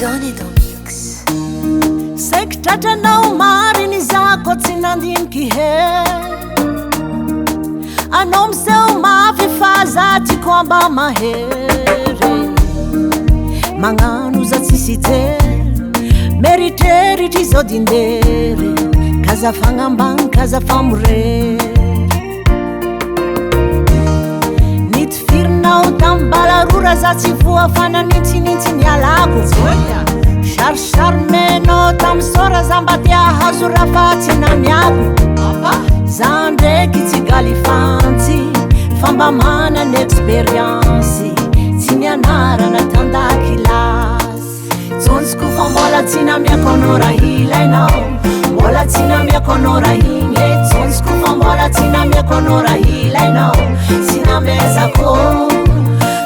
Donny dans mix. Saiky tratranao mariny za ko tsy nandiniky he. Anao miseho mafy fa za tiako mba mahery. Magnano za tsisy jery, meritreritry zao dindery. Kaza fagnambany, kaza famorery. Nitifirinao tambalarora za tsy voafana nintsinintsy nialako. Sarosaromeno tamy sora za mba te ahazo raha fa tsy namiako. Za ndraiky tsy galifantsy fa mba manana expérience. Tsy nianarana tandakilasy. Tsontsoko fa mbola tsy namiako anao raha ilainao. Mbola tsy namiako anao raha igny e. Tsontsoko fa mbola tsy namiako anao raha ilainao. Tsy namezako.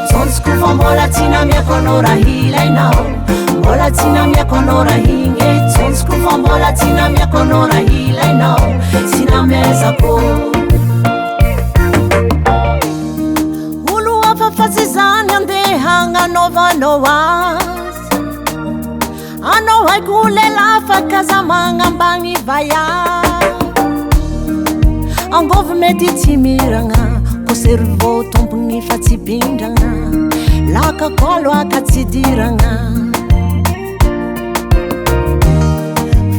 Tsontsoko fa mbola tsy namiako anao raha ilainao. Mbola tsy namiako anao raha igny e. Tsontsoko fa mbola tsy namiako anao raha ilainao. Tsy namezako. Olo hafa fa tsy zany andeha hagnanaovanao azy. Anao haiko lehilahy fa kaza magnambany vaiavy. Angôvy mety tsy miragna, ko cerveau tompony fa tsy bindragna. Laka koa loaka tsy diragna.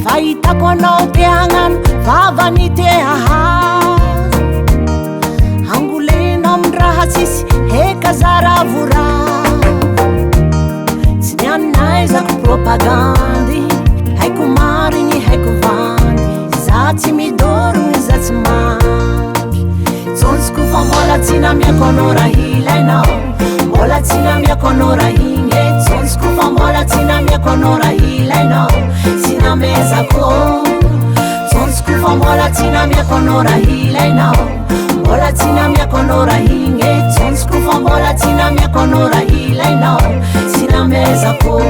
Fahitako anao te hagnano vavany te hahazo. Angolenao amin'ny raha tsisy heka zaravoravo. Tsy nianaizako propagandy, haiko marigny haiko vandy. Za tsy midorogny, za tsy mandry. Tsontsoko fa mbola tsy namiako anao raha ilainao. Mbola tsy namiako anao raha igny e. Tsontsoko fa mbola tsy namiako anao raha ilainao. Tsy namezako. Tsontsoko fa mbola tsy namiako anao raha ilainao. Mbola tsy namiako anao raha igny e. Tsontsoko fa mbola tsy namiako anao raha ilainao. Tsy namezako.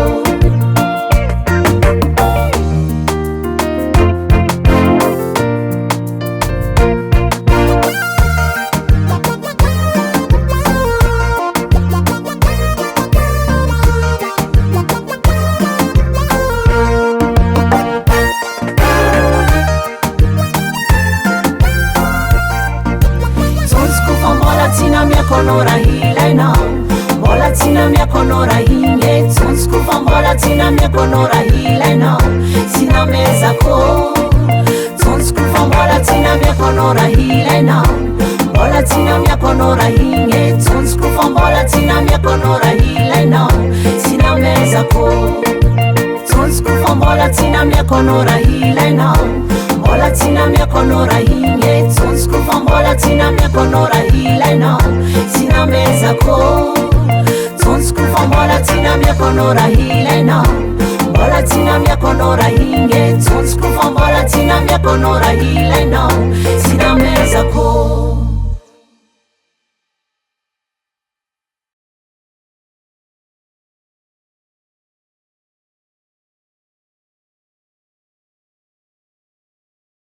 Tsontsoko fa mbola tsy namiako anao raha ilainao. Mbola tsy namiako anao raha igny e. Tsontsoko fa mbola tsy namiako anao raha ilainao. Tsy namezako. Tsontsoko fa mbola tsy namiako anao raha ilainao. Mbola tsy namiako anao raha igny e. Tsontsoko fa mbola tsy namiako anao raha ilainao. Tsy namezako. Tsontsoko fa mbola tsy namiako anao raha ilainao. Mbola tsy namiako anao raha igny e. Tsontsoko fa mbola tsy namiako anao raha ilainao. Tsy namezako. Tsontsoko fa mbola tsy namiako anao raha ilainao. Mbola tsy namiako anao raha igny e. Tsontsoko fa mbola tsy namiako anao raha ilainao. Tsy namezako.